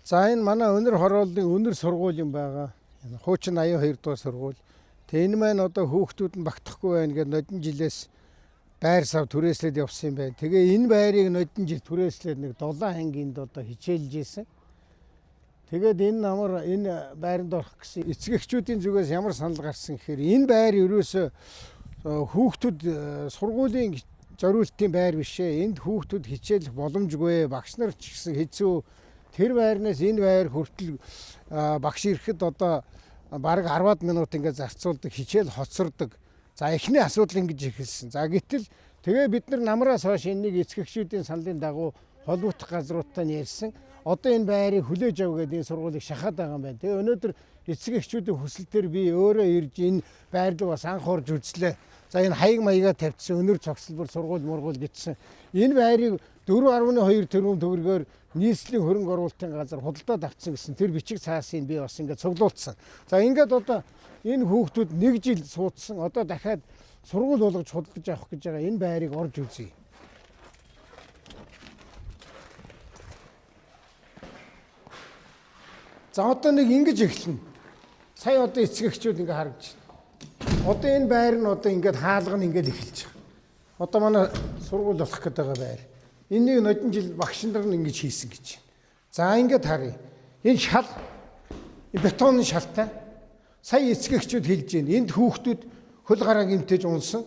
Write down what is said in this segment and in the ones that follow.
За, энэ манай Өнөр хорооллын Өнөр сургууль юм байгаа. Энэ хуучин 82 дугаар сургууль. Тэгээ энэ маань одоо хүүхдүүд нь багтахгүй байна гэдээ нодон жилээс байр сав түрээслээд явсан юм байна. Тэгээ энэ байрыг нодон жил түрээслээд нэг 7 ангинд одоо хичээлж исэн. Тэгээд энэ намар энэ байранд орох гэсэн эцэг эхчүүдийн зүгээс ямар санал гарсан гэхээр энэ байр ерөөсөө хүүхдүүд сургуулийн зориултын байр биш ээ. Энд хүүхдүүд хичээлэх боломжгүй. Багш нар ч гэсэн хэцүү. Тэр байрнаас энэ байр хүртэл багш ирэхэд одоо бараг 10-аад минут ингээд зарцуулдаг, хичээл хоцордог. За, эхний асуудал ингэж эхэлсэн. За, гэтэл тэгээ бид нар намраас хойш энэнийг эцэг эхчүүдийн саналын дагуу холбогдох газруудтай нь ярьсан. Одоо энэ байрыг хүлээж ав гэдэг энэ сургуулийг шахаад байгаа юм байна. Тэгээ өнөөдөр эцэг эхчүүдийн хүсэлтээр би өөрөө ирж энэ байр руу бас анх орж үзлээ. За, энэ хаяг маягаа тавьчихсан, өнөр цогцлбор сургууль мургуул гэсэн. Энэ байрыг 4.2 тэрбум төгрөгөөр нийслэлийн хөрөнгө оруулалтын газар худалдаад авчихсан гэсэн тэр бичиг цаасыг би бас ингээд цуглуулсан. За, ингээд одоо энэ хүүхдүүд нэг жил суудсан. Одоо дахиад сургууль болгож худалдаж авах гэж байгаа энэ байрыг орж үзье. За, одоо нэг ингэж эхэлнэ. Сая одоо эцэг эхчүүд ингээ харагдаж байна. Одоо энэ байр нь одоо ингээд хаалга нь ингээд эхэлж байгаа. Одоо манай сургууль болох гэдэг байгаа байр. Энийг нодон жил багш нар нь ингэж хийсэн гэж. За, ингээд харъя. Энэ шал бетонны шалтай. Сая эцэг эхчүүд хэлж байна. Энд хүүхдүүд хөл гараа гэмтэж унсан.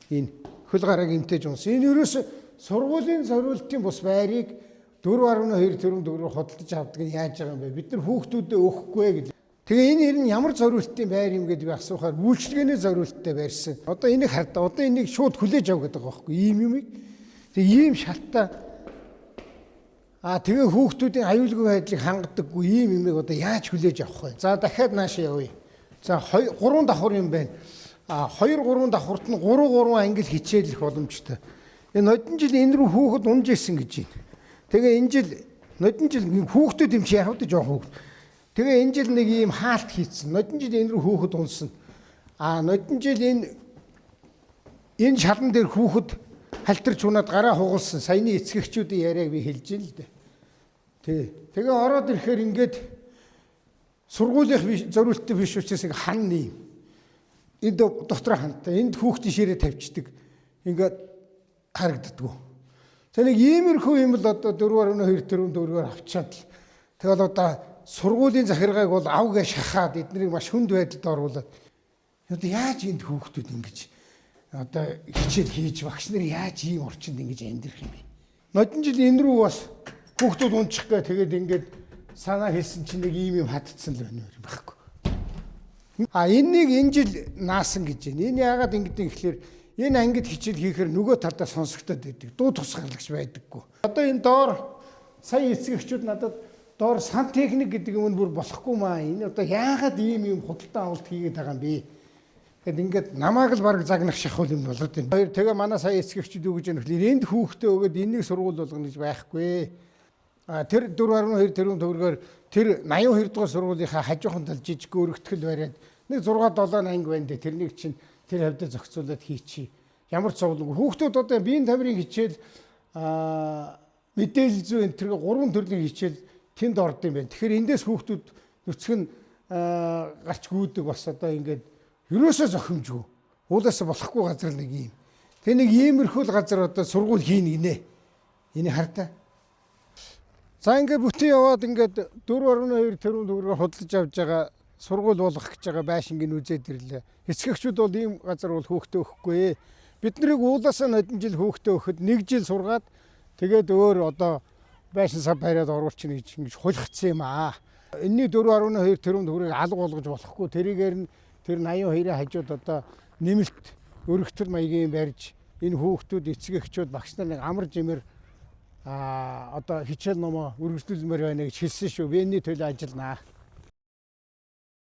Энэ хөл гараа гэмтэж унсан. Энэ ерөөс сургуулийн зориултын бус байрыг 4.2 тэрбум төгрөгөөр худалдаж авдаг нь яаж байгаа юм бэ? Бид нар хүүхдүүдэд өгөхгүй гэж. Тэгээ энэ ер нь ямар зориултын байр юм гэдээ би асуухаар үйлчилгээний зориулттай байрсан. Одоо энийг хардаа. Одоо энийг шууд хүлээж ав гэдэг байгаа байхгүй ийм юмыг. Тэгээ ийм шалтаа. А тэгээ хүүхдүүдийн аюулгүй байдлыг хангадаггүй ийм юмыг одоо яаж хүлээж авах вэ? За, дахиад наашаа явъя. За, 2 3 давхар юм байна. А 2 3 давхарт нь 3 3 англи хичээлэх боломжтой. Энэ нодон жил энэ рүү хүүхэд унж исэн гэж байна. Тэгээ энэ жил нодон жил хүүхдүүд юм чи яг л жоох хүүхд. Тэгээ энэ жил нэг ийм хаалт хийцэн. Нодон жил энэ рүү хүүхэд унсан. А нодон жил энэ шалан дээр хүүхэд халтарч унаад гараа хугалсан. Саяны эцэг эхчүүдийн яриаг би хэлж ин л дээ. Тий. Тэгээ ороод ирэхээр ингээд сургуулийн биш, зориулттай биш учраас ингээ хан нэм. Энд дотор хантай. Энд хүүхдийн ширээ тавьчихдаг. Ингээд харагддаггүй. За, нэг иймэрхүү юм л одоо 4.2 тэрбум төгрөгөөр авчаад л тэгэл одоо сургуулийн захиргааг бол ав гэж шахаад эднийг маш хүнд байдалд оруулаад одоо яаж энд хүүхдүүд ингэж одоо хичээл хийж, багш нар яаж ийм орчинд ингэж амьдрах юм бэ? Нодон жил энэ рүү бас хүүхдүүд унчих гээ тэгээд ингээд санаа хэлсэн чинь нэг ийм юм хатцсан л байна юм байхгүй. А энэнийг энэ жил наасан гэж байна. Энэ яагаад ингэдэг гэхлээр энэ ангид хичээл хийхээр нөгөө талдаа сонсогдоод байдаг. Дуу тусгаарлагч байдаггүй. Одоо энэ доор сая эцэг эхчүүд надад доор сантехник гэдэг юм нь бүр болохгүй маа. Энэ одоо яагаад ийм юм худалдан авалт хийгээд байгаа юм бэ? Тэгэд ингээд намайг л баг загнах шахуул юм болоод байна. Хоёр тэгээ манай сая эцэг эхчүүд юу гэж байна гэхлээр энд хүүхдээ өгөөд энийг сургууль болгоно гэж байхгүй. А тэр 4.2 тэрбум төгрөгөөр тэр 82 дугаар сургуулийнхаа хажуухан тал жижиг өргөтгөл бариад нэг 6 7 анги байна дээ. Тэрнийг чинь тэр хавьдаа зохицуулаад хийчихье. Ямар ч зовлонгүй. Хүүхдүүд одоо биеийн тамирын хичээл, мэдээлэл зүй энэ тэрэг гурван төрлийн хичээл тэнд орд юм байна. Тэгэхээр эндээс хүүхдүүд нүцгэн нь гарч гүйдэг, бас одоо ингээд ерөөсөө зохимжгүй. Уулаасаа болохгүй газар нэг юм. Тэгээ нэг иймэрхүү л газар одоо сургууль хийнэ гинэ. Энийг хардаа. За, ингээд бүтэн яваад ингээд 4.2 тэрбум төгрөгөөр худалдаж авч байгаа сургууль болгох гэж байгаа байшинг нь үзээд ирлээ. Эцэг эхчүүд бол ийм газар бол хүүхдээ өгөхгүй. Бид нарыг уулаасаа нодон жил хүүхдээ өгөхөд нэг жил сургаад тэгээд өөр одоо байшин сав бариад оруулчихна гэж ингэж хулигдсан юм аа. Энэний 4.2 тэрбум төгрөгийг алга болгож болохгүй. Тэрийгээр нь тэр 82-ийн хажууд одоо нэмэлт өргөтөл маягийн барьж энэ хүүхдүүд, эцэг эхчүүд, багш нар нэг амар жимэр одоо хичээл номоо үргэлжлүүлмээр байна гэж хэлсэн шүү. Би энэний төлөө ажилланаа.